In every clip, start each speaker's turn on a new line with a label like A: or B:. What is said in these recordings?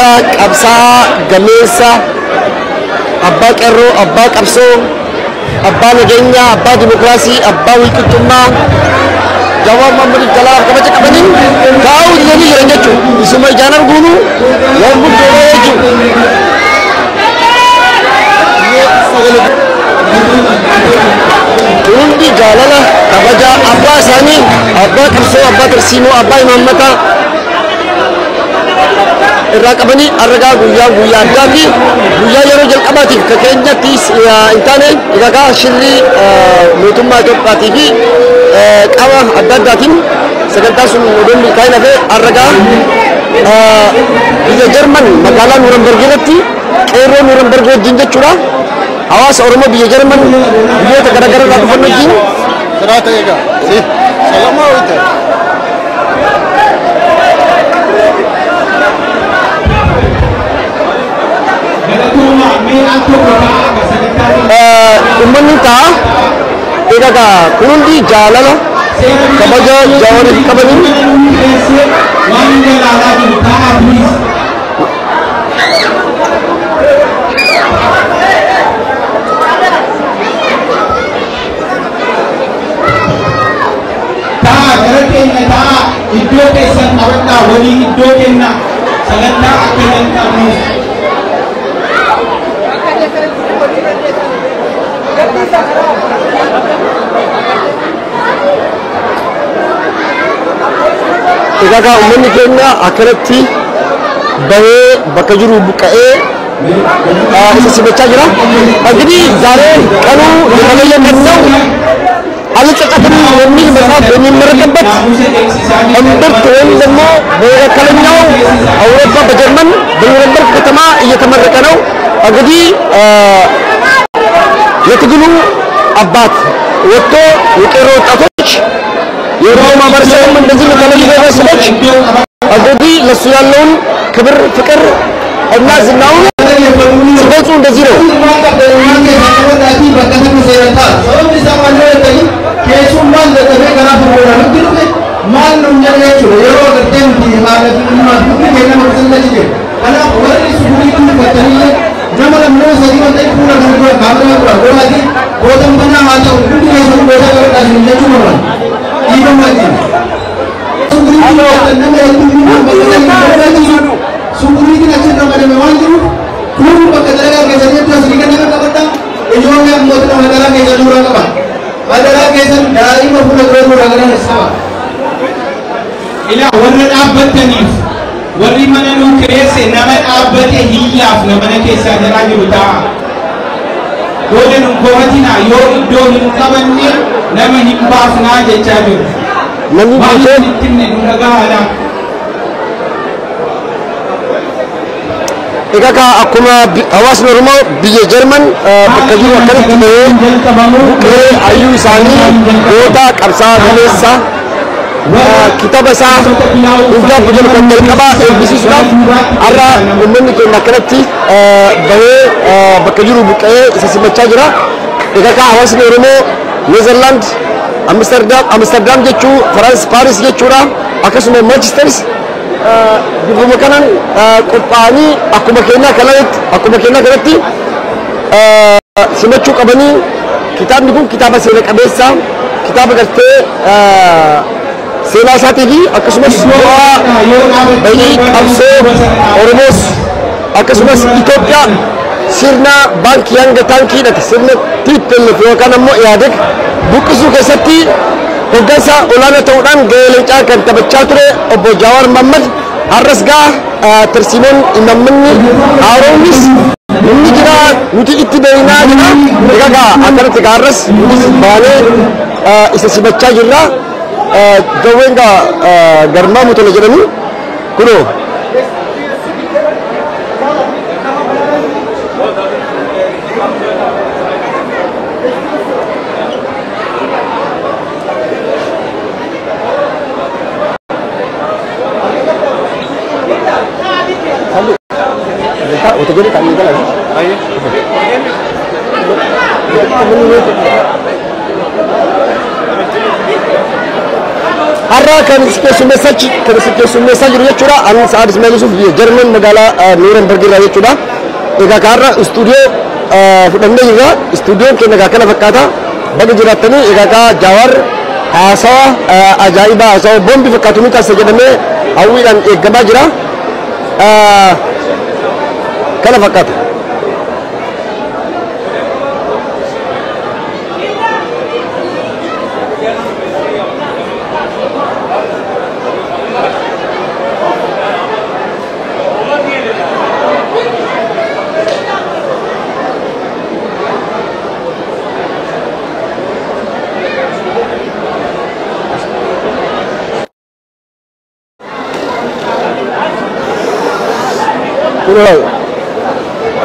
A: Goota qabsaa gameessa abbaa qeerroo, abbaa qabsoo, abbaa nageenyaa, abbaa dimokiraasii, abbaa walqixxummaa Jawaar Mohammad jalaa kabaja qabaniin taa'uu didanii jiran jechuudha. Isuma ijaan arguunu waan guddoodha jechuudha. Hundi jaalala kabaja abbaa isaanii, abbaa qabsoo, abbaa tarsiimoo, abbaa imaammataa irraa qabanii argaa guyyaa guyyaa addaa fi guyyaa yeroo jalqabaatiif ka keenyatti hin taane egaa shirrii mootummaa Itoophiyaatii fi qaama adda addaatiin sagantaa sun odoo milkaa'in hafee argaa biyya Jarman magaalaa Nuurenberg irratti qeerroo Nuurenberg wajjin jechuudha. Hawaasa Oromoo biyya Jarman biyyoota garaagaraa irraa dhufan wajjin
B: Trata egaa. Sí. Salama ahorita.
A: Uummanni ta'a. Egaa kun hundi jaalala kabaja Jawaariif qabaniin
C: Ta'a gara keenya ta'a iddoo keessan qabadhaa walii iddoo kenna sagantaa akka jalqabnuuf.
A: Egaa uummanni keenya akkanatti bahee bakka jiru buqqa'ee isa simachaa jira. እንግዲህ ዛሬ ቀኑ የተለየ ቀን ነው። አልጸጸትም የሚል መጽሐፍ የሚመረቅበት እምብርት ወይም ደግሞ በመካከለኛው አውሮፓ በጀርመን በኑረንበርግ ከተማ እየተመረቀ ነው። እንግዲህ የትግሉ አባት ወጥቶ የቄሮ ወጣቶች የኦሮሞ ማህበረሰብም እንደዚህ ለተለያዩ ብሔረሰቦች እንግዲህ ለሱ ያለውን ክብር፣ ፍቅር እና ዝናውን ሲገልጹ እንደዚህ ነው።
C: Maal nuun jedhe jechuudha yeroo agartee nuti haala fi dhimmaa fi dubbii keenya nama sirna jige. Kanaaf warri suguriitti uffatanii nama lammoo sadii waan ta'eef fuula kana dura kaameraa dura godhaati gootan banaa haa ta'u hundi keessan goota qabadhaa isin jechuu barbaada. Dhiifama wajjin. Suguriitti uffatan nama hedduu bakka sana barbaachisu suguriitiin achi ramadame waan jiruuf kun bakka dalagaa keessanii hedduu asii kenname qabadhaa ijoollee ammoo madaraa keessan duraa qaba. Madaraa keessan daa'ima fuula dura duraa galan saba. Ilaa warra dhaabbataniif warri mana nuu kireesse nama dhaabbate hiyyaaf mana keessaa jalaa jiru ta'a. Booda nun komatinaa yoo iddoo hin qabanne nama hin baafnaa jechaa jiru.
A: Namni
C: Waan
A: guutee
C: itti himne nu dhagahaadha.
A: Egaa akkuma hawaasni Oromoo biyya Jarman bakka jiru akkanatti bahee buqqee hayyuu isaanii goota qabsaa gameessa kitaaba isaa hundaaf jedhu kan jalqabaa eebbisiisuudhaaf har'a uummanni keenya akkanatti bahee bakka jiru buqqee isa simachaa jira. Egaa hawaasni Oromoo Neezerlaand, Amsterdam, Amsterdam jechuu Faraans Paaris jechuudha akkasuma Manchesteris bifuma kanaan qophaa'anii akkuma keenyaa kanatti simachuu qabanii. Kitaabni kun kitaaba seena qabeessa, kitaaba gartee seenaa isaatii fi akkasumas bu'aa bahii qabsoo Oromoos akkasumas Itoophiyaa sirna baankii hanga taankii hidhate sirna TPLF yookaan ammoo IHADEG buqqisuu keessatti hoggansa olaanaa ta'uudhaan gahee leencaa kan taphachaa ture obbo Jawaar Mohammad har'as gaa tarsiimoon imaammanni haaromnis inni jira nuti itti beeknaa jira. Egaa gaa akkanatti gaa har'as nutis baanee isa simachaa jirra. Jawween gaa garmaamu tola jedhanii kunoo. Har'a kan si keessummeessaa jiru jechuudha. Ani Sa'aad Ismail Yusuf biyya Jarman magaalaa Nuurenberg irraa jechuudha. Egaa har'a istuudiyoo fudhannee jirra. Istuudiyoon keenya egaa kana fakkaata. Baga jiraattanii egaa Jawaar haasawa ajaa'ibaa haasawa boombii fakkaatu ni taasisa jedhamee hawwiidhaan eeggamaa jira. Kana fakkaata.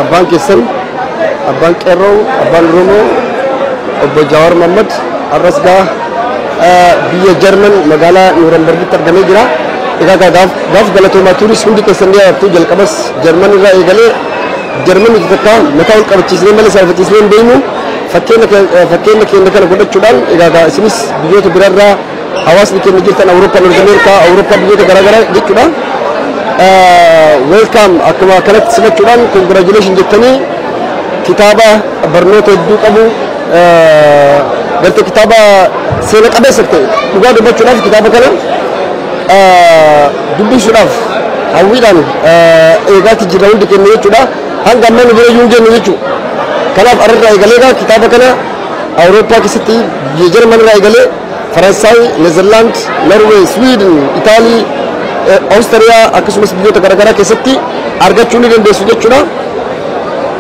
A: Abbaan keessan, abbaan qeerroo, abbaan Oromoo, obbo Jawaar Mohammad har'as gaa biyya Jarman magaalaa Nuurenbergitti argamee jira. Egaa gaaf galatoomaa turis hundi keessan ni yaadattu jalqabas Jarman irraa eegalee Jarman nuti takka mataa ol qabachiisnee malee saalfachiisnee hin beeknu fakkeenya keenya kana godhachuudhaan egaa isinis biyyoota biraarraa hawaasni keenya jirtan Awurooppaa, Noord Ameerikaa, Awurooppaa biyyoota garaagaraa jechuudha. Welcome akkuma kanatti simachuudhaan congratulation jettanii kitaaba barnoota hedduu qabu gartee kitaaba seena qabeessa ta'e dhugaa dubbachuudhaaf kitaaba kana dubbisuudhaaf hawwiidhaan eegaatti jirra hundi keenya jechuudha. Hanga ammaa nu bira iyyuu hin geenye jechuudha. Kanaaf arra eegalee kitaaba kana Awurooppaa keessatti biyya Jarman irraa eegalee Faransaay, Neezerlaand, Norwee, Swiidin, Itaalii, Awustiriyaa akkasumas biyyoota garaagaraa keessatti argachuu ni dandeessu jechuudha.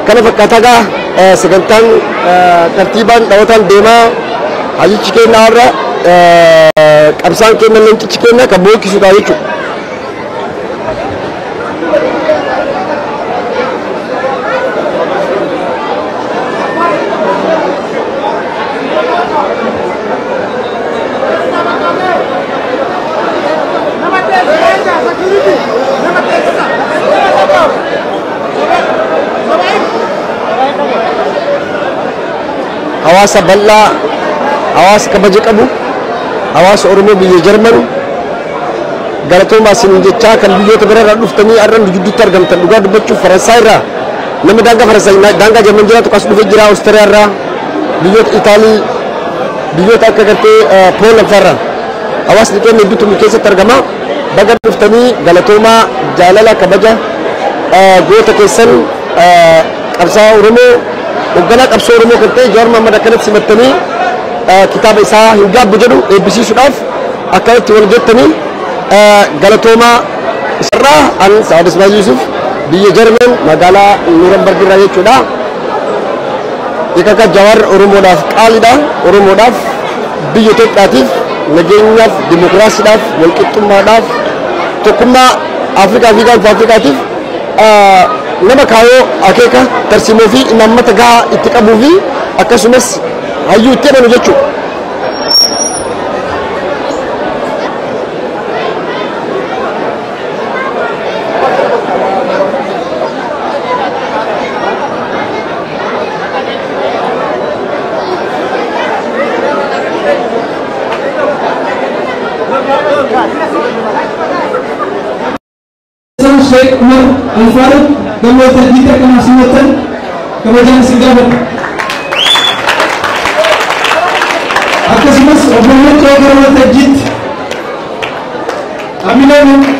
A: Kana fakkaataa gaa sagantaan tartiibaan dhawataan deemaa hayyichi keenya har'a qabsaan keenya leencichi keenya kan bookkisudha jechuudha. Hawaasa bal'aa, hawaasa kabaja qabu, hawaasa Oromoo biyya Jarman galatoomaa isin jechaa kan biyyoota biraarraa dhuftanii har'a nu jidduutti argamtan dhugaa dubbachuuf Faransaay irraa nama daangaa Faransaay daangaa Jarman jiraatu as dhufee jira Awustiriyaa irraa biyyoota Itaalii biyyoota akka gartee Pooland fa'arraa hawaasni keenya hedduutu nu keessatti argama. Baga dhuftanii galatoomaa jaalala kabaja goota keessan qabsaa'aa Oromoo hoogganaa qabsoo Oromoo kan ta'e Jawaar Mohammad akkanatti simattanii kitaaba isaa hin gaabbu jedhu eebbisiisuudhaaf akkanatti wal geettanii galatoomaa isarraa an Sa'aad Ismail Yusuf biyya Jarman magaalaa Nuurenberg irraa jechuudha. Egaa Jawaar Oromoodhaaf qaaliidha. Oromoodhaaf biyya Itoophiyaatiif nageenyaaf dimokiraasiidhaaf walqixxummaadhaaf tokkummaa Afrikaa fi gaanfa Afrikaatiif nama kaayoo akeeka tarsiimoo fi imaammata gahaa itti qabuu fi akkasumas hayyuu itti amanu jechuudha.
D: Sheikh Umar Al-Faruq gama waltajjiitti akka naaf simatan kabajaan isin gaafadha. Akkasumas obbo Leencoo gara waltajjiitti Aminaan
A: Amiin.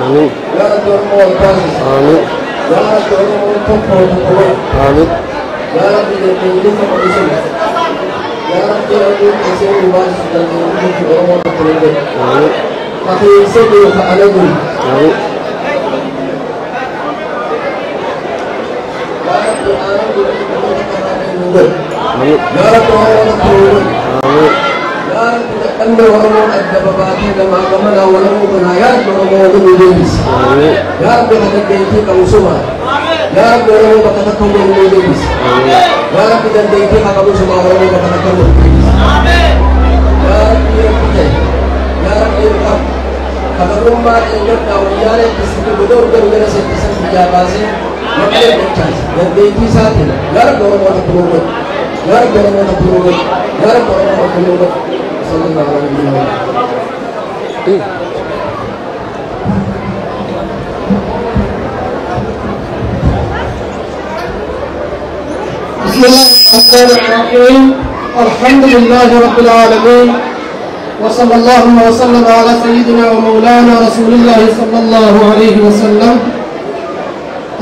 A: Amiin. Amiin.
C: Yaa Rabbi rabbiin keessee nu baasisu dandeenyu Oromoo tokko nu godhi. Ka keessa jiru ka ala jiru. Yaa Rabbi aanan godhi uummata kanaa nu godhi. Yaa Rabbi Oromoo tokko nu godhi. Yaa Rabbi dadhabne Oromoon adda babaatee gamaa gamanaa walamuu kanaa yaa Rabbi Oromoo waliin nu deebisi. Yaa Rabbi ka dandeettii qabu suma. Yaa Rabbi Oromoo bakka takka waliin nu deebisi. Yaa Rabbi dandeettii ka qabu suma Oromoo bakka takka waliin deebisi. Yaa Rabbi Rabbi ta'e. Yaa Rabbi qabu. Kabarummaa eeggadhaa wayyaalee itti godoo gargara seettisan biyyaa baasee maqalee dachaase dandeettii isaatiin yaa Rabbi Oromoo tokko nu godhi. Yaa Rabbi Oromoo tokko nu godhi. Yaa Rabbi Oromoo tokko nu godhi. Sallallahu alaihi wa sallam.
D: بسم الله الرحمن الرحيم. الحمد لله رب العالمين، وصلى الله وسلم على سيدنا ومولانا رسول الله صلى الله عليه وسلم.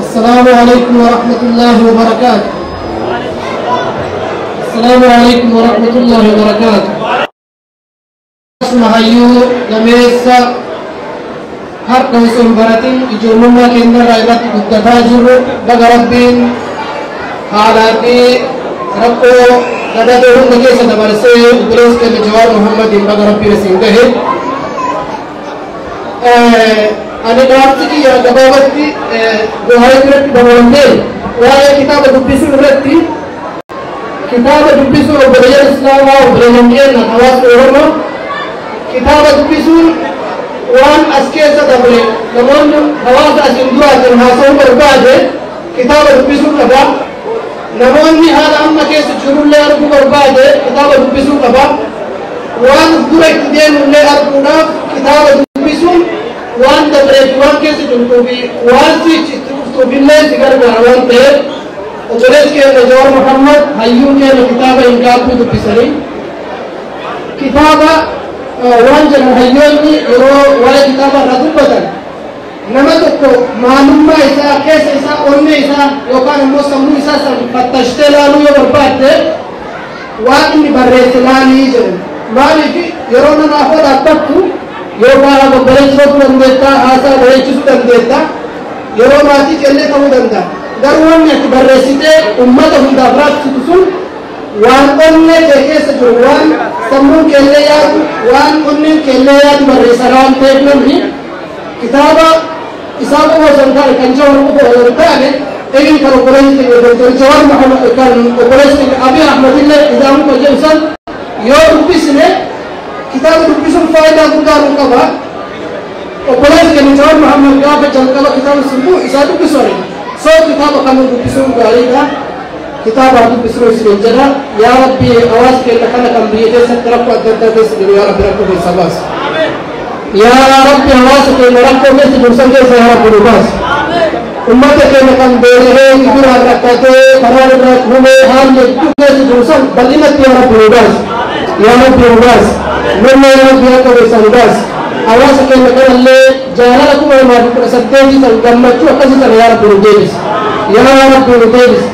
D: السلام عليكم ورحمة الله وبركاته. السلام عليكم ورحمة الله وبركاته. Hayyuu gameessa harka osoo hin baratin ijoollummaa keenyarraa irratti guddataa jirru, baga Rabbiin haalaa fi rakkoo gadadoo hunda keessa dabarsee obboleessa keenya Jawaar Muhammadiin baga Rabbiin isin gahe. Ani dhaamsi kiyya gabaabatti gohaa biratti dabalamnee waa'ee kitaaba dubbisuu irratti, kitaaba dubbisuu obboleeyyan Islaamaa, obboleeyyan keenya hawaasa Oromoo, kitaaba dubbisuun waan as keessa dabre namoonni hawaasa asin duraatiin haasa'uu barbaade kitaaba dubbisuu qaba. Namoonni haala amma keessa jirullee arguu barbaade kitaaba dubbisuu qaba. Waan dura itti deemullee arguudhaaf kitaaba dubbisuun waan dabreef, waan keessa jirtuu fi waan sichi itti dhuftuufillee si gargaara waan ta'eef, obboleessi keenya Jawaar Muhammad hayyuun keenya kitaaba hin gaabbuu dubbisanii kitaaba waan jedhan hayyoonni yeroo waa'ee kitaaba irraa dubbatan, nama tokko maalummaa isaa keessa isaa, onnee isaa yookaan immoo sammuu isaa san fattashtee laaluu yoo barbaadde waan inni barreesse laalii jedhan. Maaliif? Yeroo nama afoo dhaabbattu yookaan babbareechisuu dandeetta, haasaa bareechisuu dandeetta, yeroo maatii kellee ta'uu danda'a. Garuu wanni ati barreessitee ummata hundaaf raabsitu sun waan onnee kee keessa jiru, waan sammuun keellee yaadu, waan onneen keellee yaadu barreessa waan ta'eef, namni kitaaba isaa qofa osoo hin taane, kan Jawar qofa osoo hin taane, egin kan obboleessi keenya Dr. Jawar Muhammad, kan obboleessi keenya Abiy Ahmed illee ida'amuu kan jedhu san yoo dubbisne, kitaaba dubbisuun faayidaa guddaa nu qaba. Obboleessi keenya Jawar Muhammad gaafa jalqaba kitaaba sun isaa dubbisu argina. Soo kitaaba kamuu dubbisuun gaariidha. Kitaaba dubbisuu isin jedha. Yaa Rabbi, hawaasa keenya kana kan biyya keessatti rakkoo adda addaa keessa jiru, yaa Rabbi rakkoo keessa baasi. Yaa Rabbi, hawaasa keenya rakkoo keessa jiru san keessa yaa Rabbi nu baasi. Ummata keenya kan beelahee, gibiraan rakkatee, karaa irraa cufamee, haalli hedduu keessa jiru san bal'inatti yaa Rabbi nu baasi. Yaa Rabbi nu baasi. Namni yaa Rabbi rakkoo keessa nu baasi. Hawaasa keenya kanallee jaalala 2018 san, gammachuu akkasii sana yaa Rabbi nu deebisi. Yaa Rabbi nu deebisi.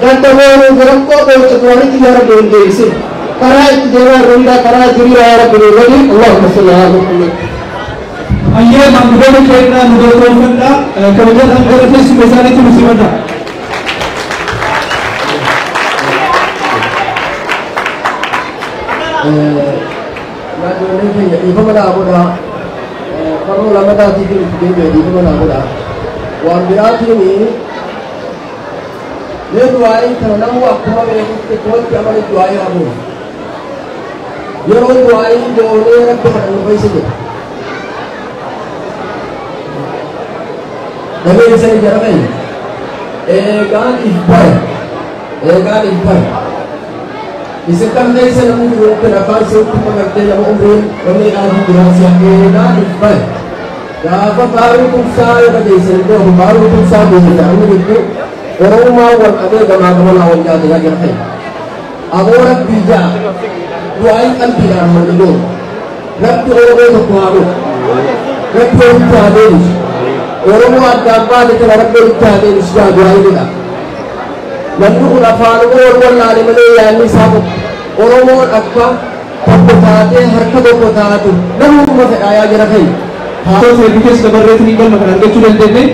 D: Daddaboonuu rakkoo dhoolcha turanitti yaa Rabbi nu deebisin. Karaa itti deemaa irra hundaa karaa diriiraa yaa Rabbi nu godhi. Allahumma salli ala Muhammad.
E: Ayyee, maanguddoonni keenya nu galatoomfadha. Kabajaadhaan gara teessuma isaaniitti nu simadha.
C: Ijoolleen keenya dhiifama naa godhaa. Barruu lamataatiif itti deebi'e, dhiifama naa godhaa. Waan biraatiin mee du'aa'ii kana namuu akkuma beekutti akkumatti amane du'aa'ii haa goonu. Yeroo du'aa'ii goonee Rabbi kadhannu keessa jira. Dhageessanii jara keenya. Eegaan if bare. Eegaan if bare. Isin kan keessa namni jiru kun afaan sitti magartee nama umriin wanni dhaabu jiraasi eegaan if bare. Gaafa faaruu tumsaa yoo dhageessan iddoo faaruu tumsaa beekta amma gidduu Oromummaa wal qabee gamaa gamanaa wal nyaata yaa jara keenya. Aboo Rabbii ja'a du'aayin qalbiidhaan manni goonu. Rabbi Oromoo tokko haa godhu. Rabbi walitti haa deebisu. Oromoo addaan baate kana Rabbi walitti haa deebisu jaa du'aayin godha. Namni kun afaanuma wal wallaale malee yaadni isaa tokko.
D: Oromoon akka tokko taatee harka tokko taatu namuma fedhaa yaa jira fa'i.
E: Haatota hedduu keessa dabarreetiin galma kan argachuu dandeenye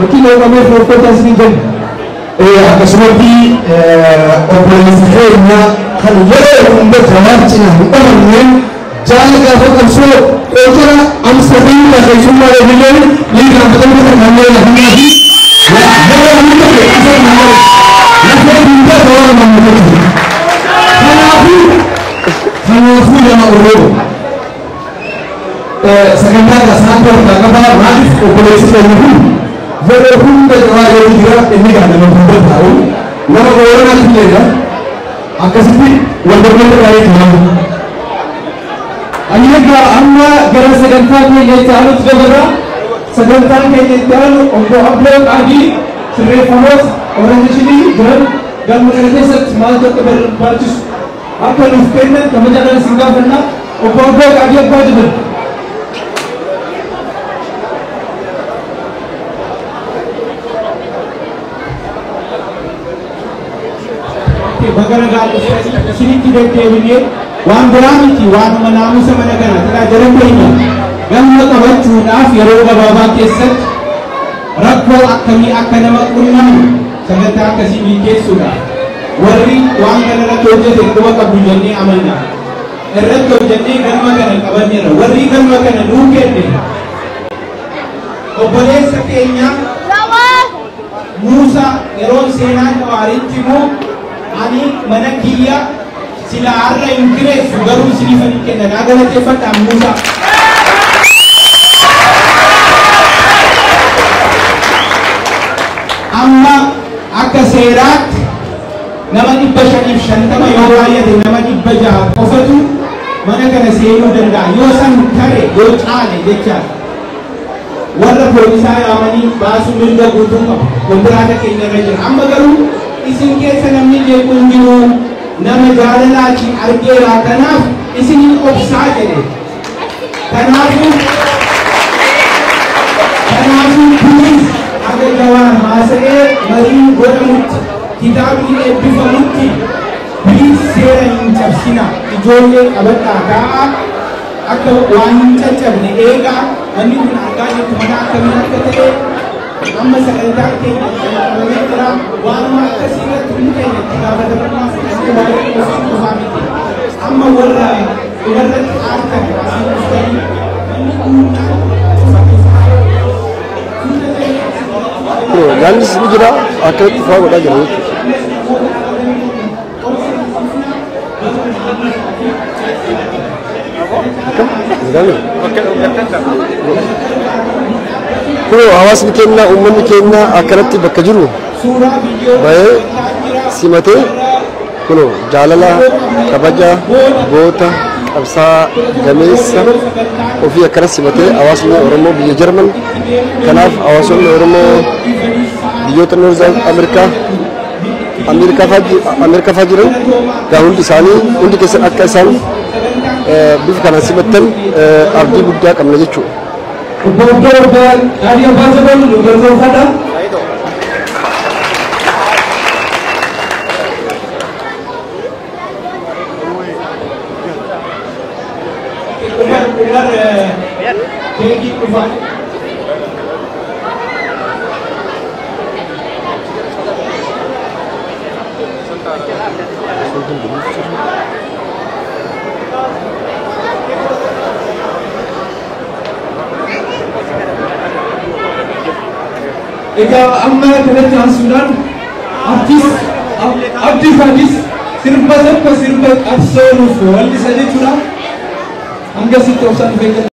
E: wakiila Oromoo forfootaa isin jenna.
C: Akkasumatti obboleessi keenya kan yeroo hunda jawaar cinaa hin dhabamne jaala gaafa qabsoo qootara amsterdam keessummaa eebileen liigaanfatanii kanneen lafnaa fi yeroo hunda isa lafee hunda jawaar mammakkatu. Kanaafuu nama Oromoo sagantaa kaasaan toortaa qabaa maaliif obboleessi keenya kun yeroo hunda jawaar yoo jira inni gaa nama hunda taa'u nama Booranaatti illee akkasitti wal barnoota baay'ee jira.
E: Ani egaa amma gara sagantaa keenya itti aanutti dabarra. Sagantaan keenya itti aanu obbo Abdoo Qaadii sirreeffamoota orienteeshinii jiran galma kana keessatti maaltu akka barbaachisu akka nuuf kennan kabajaadhaan isin gaafanna. Obbo Abdoo Qaadii abbaa jiran.
F: Bagara isinitti deddeebinee waan biraa miti waanuma naamusa mana kana tajaajila keenya galma qabachuudhaaf yeroo gabaabaa keessatti rakkoo akkamii akka nama qunnamu sagantaa akkasii milkeessuudha. Warri waan kana irratti hojjete quba qabdu jennee amanna. Irratti hojjennee galma kana qabanneerra. Warri galma kana nuu kenne obboleessa keenya Muusaa yeroon seenaa Jawaaritti immoo ani mana kiyya sila har'a hin kireessu garuu isiniif hin kenna naa galateeffadhaa Muusaa. Amma akka seeraatti nama 550 yoo baay'ate nama 600 qofatu mana kana seenuu danda'a yoo san tare yoo caale jechaadha. Warra poolisaa yaamanii baasuu mirga guutuu qabu kontiraata keenya irra jira. Amma garuu isin keessa namni jeequ hin jiru nama jaalalaatiin argeera kanaaf isinin obsaa jedhe. Kanaafuu kunis akka Jawaar haasa'ee mariin godhamutti kitaabni eebbifamutti bilis seera hin cabsina ijoollee qabadhaa taa'aa akka waan hin caccabne eegaa manni kun argaa jirtu mana akkamii akka ta'e amma sagantaan keenya jalqabamee jira waanuma akkasii irratti hundi keenya itti gaafatamummaa fudhannee waa'ee ofii qofaa miti amma warra warratti aartan asii dhuftanii manni dhuunfaa
A: Nyaannis ni jira akkanatti fa'aa godhaa jira jechuudha. Kun hawaasni keenya uummanni keenya akkanatti bakka jiru bahee simatee kun jaalala kabaja goota qabsaa gameessa ofii akkana simatee hawaasni Oromoo biyya Jarman kanaaf hawaasonni Oromoo biyyoota Noorz Ameerikaa Ameerikaa fa'aa jiran gaa hundi isaanii hundi keessan akka isaan bifa kanaan simattan abdii guddaa qabna jechuudha.
E: Obbo Abdoo Qaadii abbaa Jabal nu galateeffadha. Egaa amma kanatti aansuudhaan artiist Abdii Faadis sirba tokko sirba qabsoo nuuf wallisa jechuudha. Hanga sitti obsaan nu eeggadha.